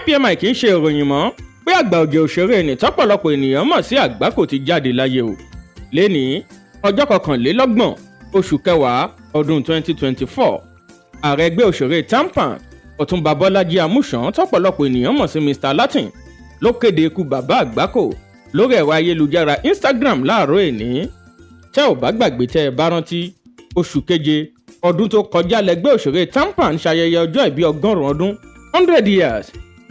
IPMI kì í ṣe ìròyìn mọ́ pé àgbà ọ̀jẹ̀ òṣèré ẹni tọ́pọ̀lọpọ̀ ènìyàn mọ̀ sí Àgbákò ti jáde láyé o. Lẹ́nìí, ọjọ́ 21 oṣù kẹwàá ọdún 2024, ààrẹ ẹgbẹ́ òṣèré TAMPAN, Ọ̀túnba Bọ́lájí Amúsàn, tọ́pọ̀lọpọ̀ ènìyàn mọ̀ sí Mr Latin, ló kéde ikú bàbá Àgbákò lórí ẹ̀rọ ayélujára Instagram láàárọ̀ èní. Tẹ́ ò bá gbàgbé, tẹ́ ẹ bá rántí, oṣù keje ọdún tó kọjá lẹ́gbẹ́ òṣèré TAMPAN ṣayẹyẹ ọjọ́ ìbí 100 ọdún, 100 years,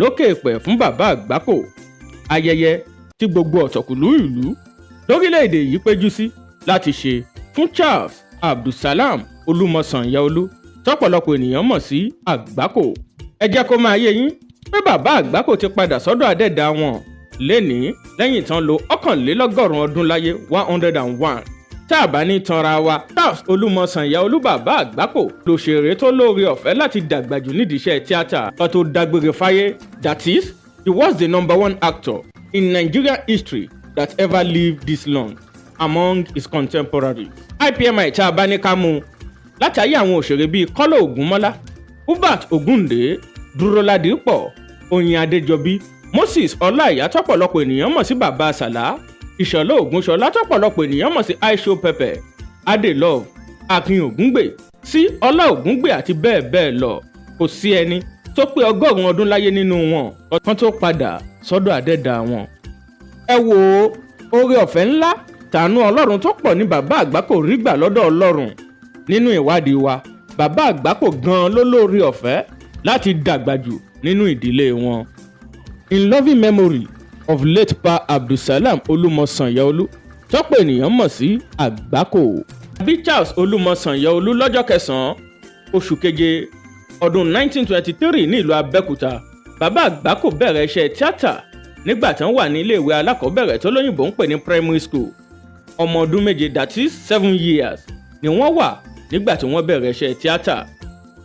lókè èèpẹ̀ fún bàbá Àgbákò, ayẹyẹ tí gbogbo ọ̀tọ̀kùlú ìlú lórílẹ̀‐èdè yìí péjú sí láti ṣe fún Charles Abdulsalam Olúmọ Sànyàolú, tọ́pọ̀lọpọ̀ ènìyàn mọ̀ sí Àgbákò. Ẹ jẹ́ kó máa yé yín pé bàbá Àgbákò ti padà sọ́dọ̀ àdẹ́dàá wọn lẹ́nìí lẹ́yìn tán lo 101 ọdún láyé, 101. Tá a bá ní tanra wa, Charles Olúmọ Sànyàolú, bàbá Àgbákò, lòṣèré tó lóore ọ̀fẹ́ láti dàgbà jù nídìí iṣẹ́ tíátà kan tó dágbére fáyé. That is, he was the number one actor in Nigerian history that ever lived this long among his contemporaries. IPMI, tá a bá ní ká mú un láti ayé àwọn òṣèré bíi Kọ́lá Ògúnmọ́lá, Hubert Ògúndé, Dúró Ládìpọ̀, Oyin Adéjọbí, Moses Ọláìyá tọ́pọ̀lọpọ̀ ènìyàn mọ̀ sí Bàbá Sàlá, Ìṣọ̀lá Ògúnṣọlá tọ́pọ̀lọpọ̀ ènìyàn mọ̀ sí Aisho Pepper, Ade Love, Akin Ògúngbè sí Ọlá Ògúngbè àti bẹ́ẹ̀ bẹ́ẹ̀ lọ, kò sí ẹni tó pé 100 ọdún láyé nínú wọn kan tó padà sọ́dọ̀ àdẹ́dà wọn. Ẹ wo oore ọ̀fẹ́ ńlá tàánú Ọlọ́run tó pọ̀ ní bàbá Àgbákò rí gbà lọ́dọ̀ Ọlọ́run. Nínú ìwádìí wa, bàbá Àgbákò gan-an ló lóore ọ̀fẹ́ láti dàgbà jù nínú ìdílé wọn. In loving memory of late Pa Abdulsalam Olúmọ Sànyàolú, tọ́pọ̀ ènìyàn mọ̀ sí Àgbákò. Bí Charles Olúmọ Sànyàolú lọ́jọ́ kẹsàn-án oṣù keje ọdún 1923 ní ìlú Abẹ́òkúta. Bàbá Àgbákò bẹ̀rẹ̀ iṣẹ́ tíátà nígbà tí wọ́n wà ní iléèwé alákọ̀ọ́bẹ̀rẹ̀ tó lóyìnbó ń pè ní primary school. Ọmọ ọdún 7, that is 7 years, ni wọ́n wà nígbà tí wọ́n bẹ̀rẹ̀ iṣẹ́ tíátà.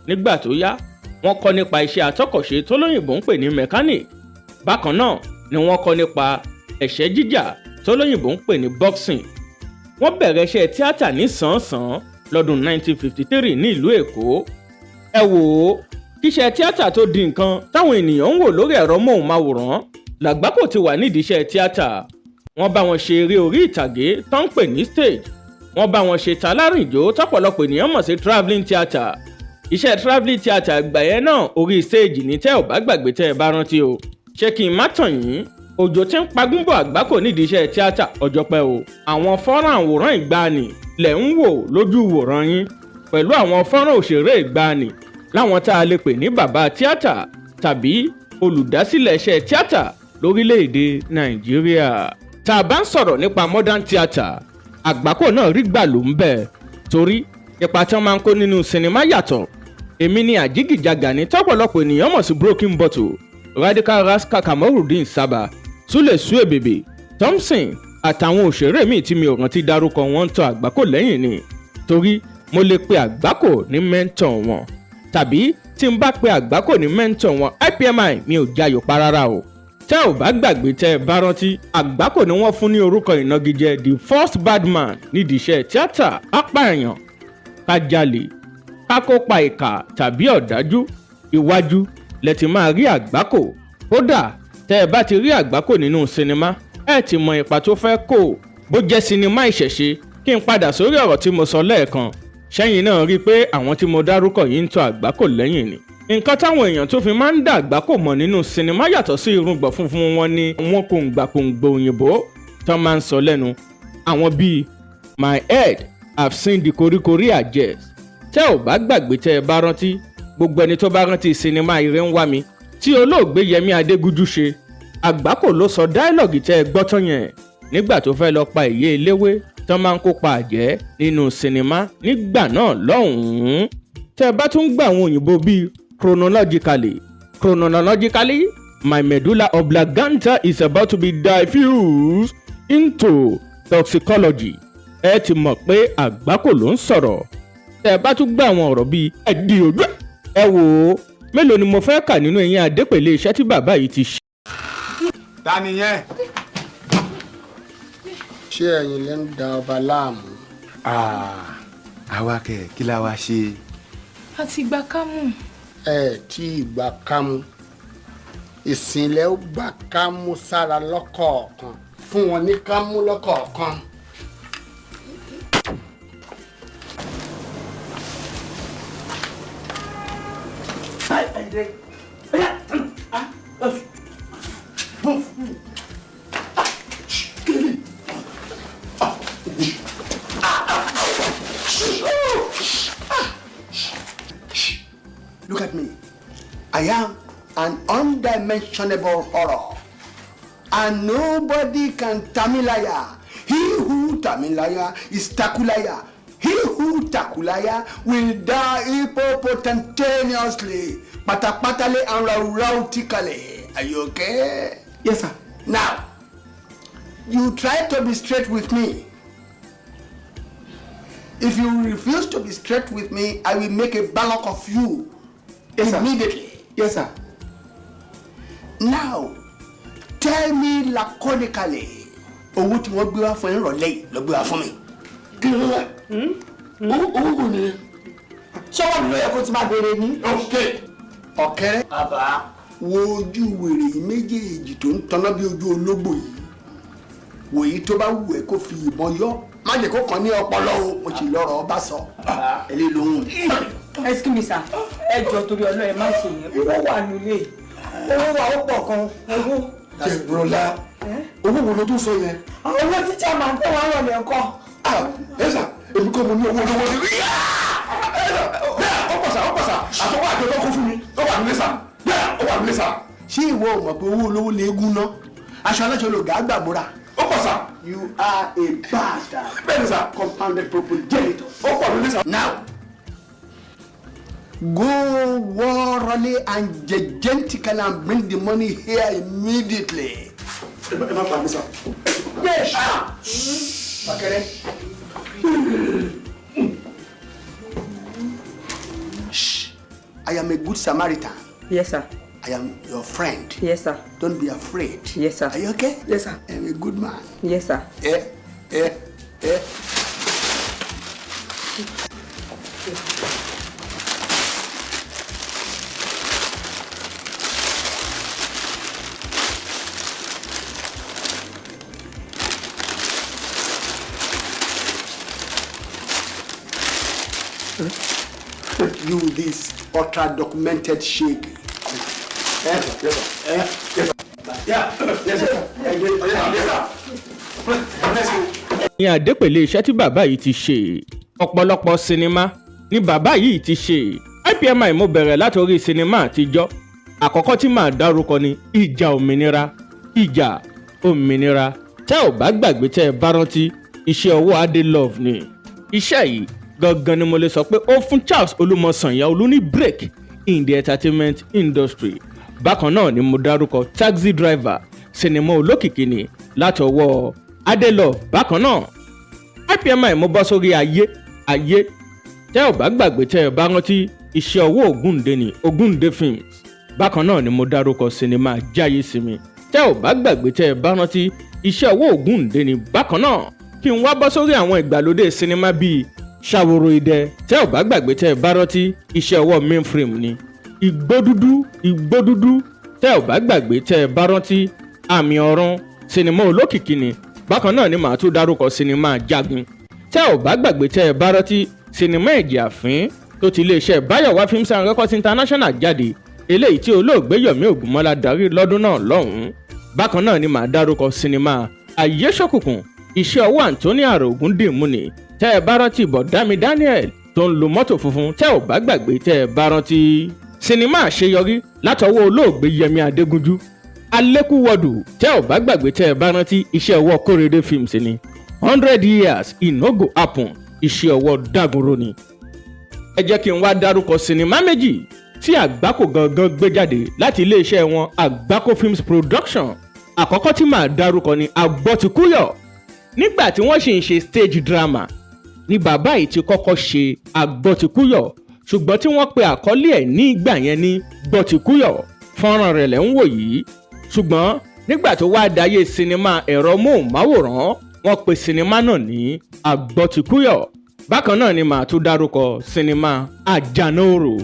Nígbà tó yá, wọ́n kọ́ nípa iṣẹ́ atọ́kọ̀ṣe tó lóyìnbó ń pè ní mechanic. Bákan náà ni wọ́n kọ́ nípa ẹ̀ṣẹ́ jíjà tó lóyìnbó ń pè ní boxing. Wọ́n bẹ̀rẹ̀ iṣẹ́ tíátà ní sàn-án lọ́dún 1953 ní ìlú Èkó. Ẹ wò ó, kíṣẹ́ tíátà tó di nǹkan táwọn ènìyàn ń wò lórí ẹ̀rọ móhùnmáwòrán, làgbákò ti wà nídìí iṣẹ́ tíátà. Wọ́n bá wọn ṣe eré orí ìtàgé tó ń pè ní stage, wọ́n bá wọn ṣe talárìnjó tọ́pọ̀lọpọ̀ ènìyàn mọ̀ sí travelling theatre. Iṣẹ́ travelling theatre ìgbà yẹn náà, orí stage ní. Tẹ́ ò bá gbàgbé, tẹ́ ẹ bá rántí o, ṣé kí n má tàn yín, òjò tí ń pagúnbọ̀ Àgbákò nídìí iṣẹ́ tíátà ọjọ́ pẹ́ o. Àwọn fọ́nrán àwòrán ìgbàanì lẹ̀ ń wò lójú wòran yín pẹ̀lú àwọn fọ́nrán òṣèré ìgbàanì láwọn tá a lè pè ní bàbá tíátà tàbí olùdásílẹ̀ iṣẹ́ tíátà lórílẹ̀‐èdè Nàìjíríà. Tá a bá ń sọ̀rọ̀ nípa modern theatre, Àgbákò náà rí gbà ló ń bẹ̀, torí ipa tí wọ́n máa ń kó nínú sinimá yàtọ̀. Èmi ni Àjígìjàgà ní tọ́pọ̀lọpọ̀ ènìyàn mọ̀ sí Broken Bottle, Radical Rascal Kamorudeen Saba, Sule Suebebe, Thompson àtàwọn òṣèré míì tí mi ò rántí dárúkọ wọn ń tọ Àgbákò lẹ́yìn ni, torí mo lè pe Àgbákò ní mentor wọn. Tàbí tí n bá pe Àgbákò ní mentor wọn, IPMI, mi ò jayò pa rárá o. Tẹ́ ò bá gbàgbé, tẹ́ ẹ bá rántí, Àgbákò ni wọ́n fún ní orúkọ ìnagijẹ the first bad man nídìí iṣẹ́ tíátà. Apààyàn, ká jalè, ká kópa ìkà tàbí ọ̀dájú, iwájú lẹ ti máa rí Àgbákò. Kódà tẹ́ ẹ bá ti rí Àgbákò nínú sinimá, ẹ ti mọ ipa tó fẹ́ kó, bó jẹ́ sinimá ìṣẹ̀ṣe. Kí n padà sórí ọ̀rọ̀ tí mo sọ lẹ́ẹ̀kan, ṣẹ́yìn náà rí i pé àwọn tí mo dárúkọ yìí ń tọ Àgbákò lẹ́yìn ni. Nǹkan táwọn èèyàn tó fi máa ń dá Àgbákò mọ̀ nínú sinimá yàtọ̀ sí irùngbọ̀n funfun wọn ni wọn kò ń gbàkóǹgbò òyìnbó tán máa ń sọ lẹ́nu. Àwọn bíi "My head have seen the koríkorí àjẹs". Tẹ́ ò bá gbàgbé, tẹ́ ẹ bá rántí, gbogbo ẹni tó bá rántí sinimá Ire ń wá mi tí olóògbé Yẹmí Adégúnjú ṣe, Àgbákò ló sọ dialogue tẹ́ ẹ gbọ́ tán yẹn nígbà tó fẹ́ lọ pa ìyé eléwé tán máa ń kópa àjẹ́ nínú sinimá nígbà náà lọ́hùn-ún. Tẹ́ ẹ bá tún gbọ́ àwọn òyìnbó bíi "Chronologically, chronologically, my medulla oblongata is about to be diffused into toxicology", ẹ ti mọ̀ pé Àgbákò ló ń sọ̀rọ̀. Tẹ́ ẹ bá tún gbọ́ àwọn ọ̀rọ̀ bíi "Ẹ̀dì ojú ẹ wò ó", mélòó ni mo fẹ́ kà nínú eyín adépèlé iṣẹ́ tí bàbá yìí ti ṣe? Ta nìyẹn? Ṣé ẹ̀yin lẹ ń da ọba láàmú? Àwa kẹ, kí la wá ṣe? A ti gba kámú. Ẹ tí ì gbà kámú. Ìsìnlẹ̀ ó gbà kámú sára lọ́kọ̀ọ̀kan, fún wọn ní kámú lọ́kọ̀ọ̀kan. Look at me. I am an undimensionable horror. And nobody can tamilaya. He who tamilaya is takulaya. He who takulaya will die hippopotaneously, patapatale and rautically. Are you okay? Yes, sir. Now, you try to be straight with me. If you refuse to be straight with me, I will make a ballock of you Yes, sir. immediately. Yes, sir. Now, tell me laconically, owó tí wọ́n gbé wá fún ẹ nírọ̀lẹ́ yìí ló gbé wá fún mi. Kí ló wà? Owó kò ní. Ṣọwọ́ mi ló yẹ kó ti máa béèrè ní. Ọ̀kẹ́rẹ́. Bàbá. Wo ojú wèrè yìí méjèèjì tó ń taná bí ojú ológbò yìí. Wòyí tó bá wù ẹ́ kó fi ìbọn yọ. Má jẹ́ kó kàn ní ọpọlọ o, mo sì lọ́rọ̀ ọba sọ. Ẹ lè lóhùn. Excuse me, sir, ẹ jọ, torí Ọlọ́run, ẹ má ṣe yẹn. Owó wà nílé, owó wà, ó pọ̀ gan, owó. Jẹ̀bùrọ̀lá, owó wo ló tún sọ yẹn? Àwọn owó tí chairman tó wà rọlẹ̀ ńkọ́? Ah, ẹ sà, èmi kọ́ mo ní owó olówó ní. Bẹ́ẹ̀, ó pọ̀ sà, ó pọ̀ sà, àtọwọ́ àjọ tó kún fún mi, ó wà nílé sà, bẹ́ẹ̀, ó wà nílé sà. Ṣé ìwọ ò mọ̀ pé owó olówó lè gún ná? Aṣọ aláṣọ lò gà á gbàgbóra. Ó pọ̀ sà. You are a bastard. Bẹ́ẹ̀ ni sà. Compounded progenitor. Ó pọ̀ nílé sà. Now, go warily and gigantically and bring the money here immediately. Ẹ má pa mí sà. Yes. Ọ̀kẹ́rẹ́. Shh. I am a good Samaritan. Yes, sir. I am your friend. Yes, sir. Don't be afraid. Yes, sir. Are you okay? Yes, sir. I am a good man. Yes, sir. Eh, eh, eh. You this ultra documented shake. Eh? Yes, sir. Eh? Yes, sir. Yeah. Yes, sir. Yes, sir. Bless you. Ní àdépèlé iṣẹ́ tí bàbá yìí ti ṣe, ọ̀pọ̀lọpọ̀ sinimá ni bàbá yìí ti ṣe. IPMI, mo bẹ̀rẹ̀ látòrí sinimá àtijọ́. Àkọ́kọ́ tí màá dárúkọ ni Ìjà Òmìnira. Ìjà Òmìnira, tẹ́ ò bá gbàgbé, tẹ́ ẹ bá rántí, iṣẹ́ ọwọ́ Adé Love ni. Iṣẹ́ yìí gangan ni mo lè sọ pé ó fún Charles Olúmọ Sànyà-Olú ní break in the entertainment industry. Bákan náà ni mo dárúkọ Taxi Driver, sinimá olókìkí ni látọwọ́ Adé Love bákan náà. IPMI, mo bọ́ sórí Ayé Ayé. Tẹ́ ò bá gbàgbé, tẹ́ ẹ bá rántí, iṣẹ́ ọwọ́ Ògúndé ni, Ògúndé Films. Bákan náà ni mo dárúkọ sinimá Jáyé Sinmi. Tẹ́ ò bá gbàgbé, tẹ́ ẹ bá rántí, iṣẹ́ ọwọ́ Ògúndé ni bákan náà. Kí n wá bọ́ sórí àwọn ìgbàlódé sinimá bíi Ṣàwòrò Idẹ. Tẹ́ ò bá gbàgbé, tẹ́ ẹ bá rántí, iṣẹ́ ọwọ́ Mainframe ni. Igbó Dúdú, Igbó Dúdú, tẹ́ ò bá gbàgbé, tẹ́ ẹ bá rántí. Àmì Ọ̀run, sinimá olókìkí ni. Bákan náà ni màá tún dárúkọ sinimá Jagun. Tẹ́ ò bá gbàgbé, tẹ́ ẹ bá rántí, sinimá Ẹ̀jẹ̀ Àfín tó ti iléeṣẹ́ Báyọ̀wá Films and Records International jáde, eléyìí tí olóògbé Yomi Ògúnmọ́lá darí lọ́dún náà lọ́hùn-ún. Bákan náà ni màá dárúkọ sinimá Ayé Ṣókùnkùn, iṣẹ́ ọwọ́ Anthony Àrò Ògúndìmú ni. Tẹ́ ẹ bá rántí Bọ̀dámi Daniel tó ń lo mọ́tò funfun. Tẹ́ ò bá gbàgbé, tẹ́ ẹ bá rántí, sinimá Àṣeyọrí látọwọ́ olóògbé Yẹmi Adégúnjú. Alékúwọdù, tẹ́ ò bá gbàgbé, tẹ́ ẹ bá rántí, iṣẹ́ ọwọ́ Kórèdé Films ni. 100 Years E No Go Happen, iṣẹ́ ọwọ́ Dágunró ni. Ẹ jẹ́ kí n wá dárúkọ sinimá méjì tí Àgbákò gangan gbé jáde láti iléeṣẹ́ wọn, Àgbákò Films Production. Àkọ́kọ́ tí màá dárúkọ ni Agbọ́tikúyọ̀. Nígbà tí wọ́n sì ń ṣe stage drama ni bàbá yìí ti kọ́kọ́ ṣe Agbọ́tikúyọ̀, ṣùgbọ́n tí wọ́n pe àkọlé ẹ̀ ní ìgbà yẹn ní Gbọ́tikúyọ̀. Fọ́nrán rẹ̀ lẹ́ ń wò yìí. Ṣùgbọ́n nígbà tó wá dayé sinimá ẹ̀rọ móhùnmáwòrán, wọ́n pe sinimá náà ní Agbọ́tikúyọ̀. Bákan náà ni màá tún dárúkọ sinimá Àjànàorò.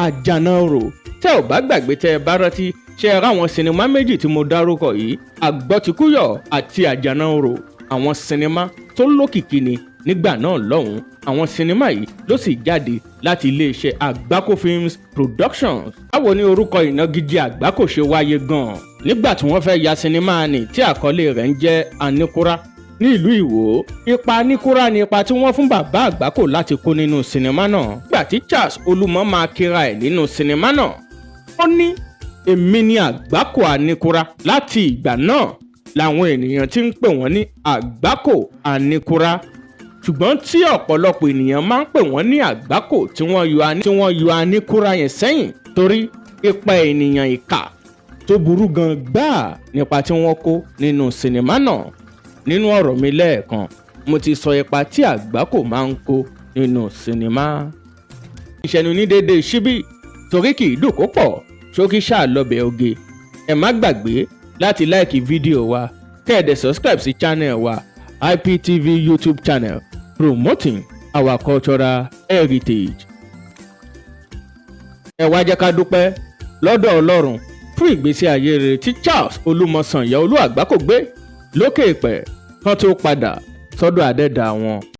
Àjànàorò, tẹ́ ò bá gbàgbé, tẹ́ ẹ bá rántí, Ṣé ẹ ráwọn sinimá méjì tí mo dárúkọ yìí, Àgbọ́tikúyọ̀ àti Àjànàorò, àwọn sinimá tó lókìkí ni nígbà náà lọ́hùn-ún. Àwọn sinimá yìí ló sì jáde láti iléeṣẹ́ Àgbákò Films Productions. Báwo ni orúkọ ìnagijẹ Àgbákò ṣe wáyé gan-an? Nígbà tí wọ́n fẹ́ ya sinimá ni tí àkọlé rẹ̀ ń jẹ́ Aníkúrá ní ìlú Ìwó, ipa Aníkúrá ni ipa tí wọ́n fún bàbá Àgbákò láti kó nínú sinimá náà. Nígbà tí Charles Olúmọ máa kíra ẹ̀ nínú sinimá náà, ó ní, "Èmi ni Àgbákò Aníkúrá." Láti ìgbà náà làwọn ènìyàn ti ń pè wọ́n ní Àgbákò Aníkúrá, ṣùgbọ́n tí ọ̀pọ̀lọpọ̀ ènìyàn máa ń pè wọ́n ní Àgbákò tí wọ́n yọ Aníkúrá yẹn sẹ́yìn, torí ipa ènìyàn ìkà tó burú gan gbáà nípa tí wọ́n kó nínú sinimá náà. Nínú ọ̀rọ̀ mi lẹ́ẹ̀kan, mo ti sọ ipa tí Àgbákò máa ń kó nínú sinimá. Ìṣẹ́nu ní déédéé síbí, torí kì í dùn kó pọ̀, ṣókí ṣáà lọ́bẹ̀ oge. Ẹ má gbàgbé láti like fídíò wa, kẹ́ ẹ dẹ̀ subscribe sí channel wa, IPTV YouTube channel, promoting our cultural heritage. Ẹ wá jẹ́ ká dúpẹ́ lọ́dọ̀ Ọlọ́run fún ìgbésí ayé rere tí Charles Olúmọ Sànyà Olú Àgbákò gbé lókè èèpẹ̀ kan tó padà sọ́dọ̀ àdẹ́dàá wọn.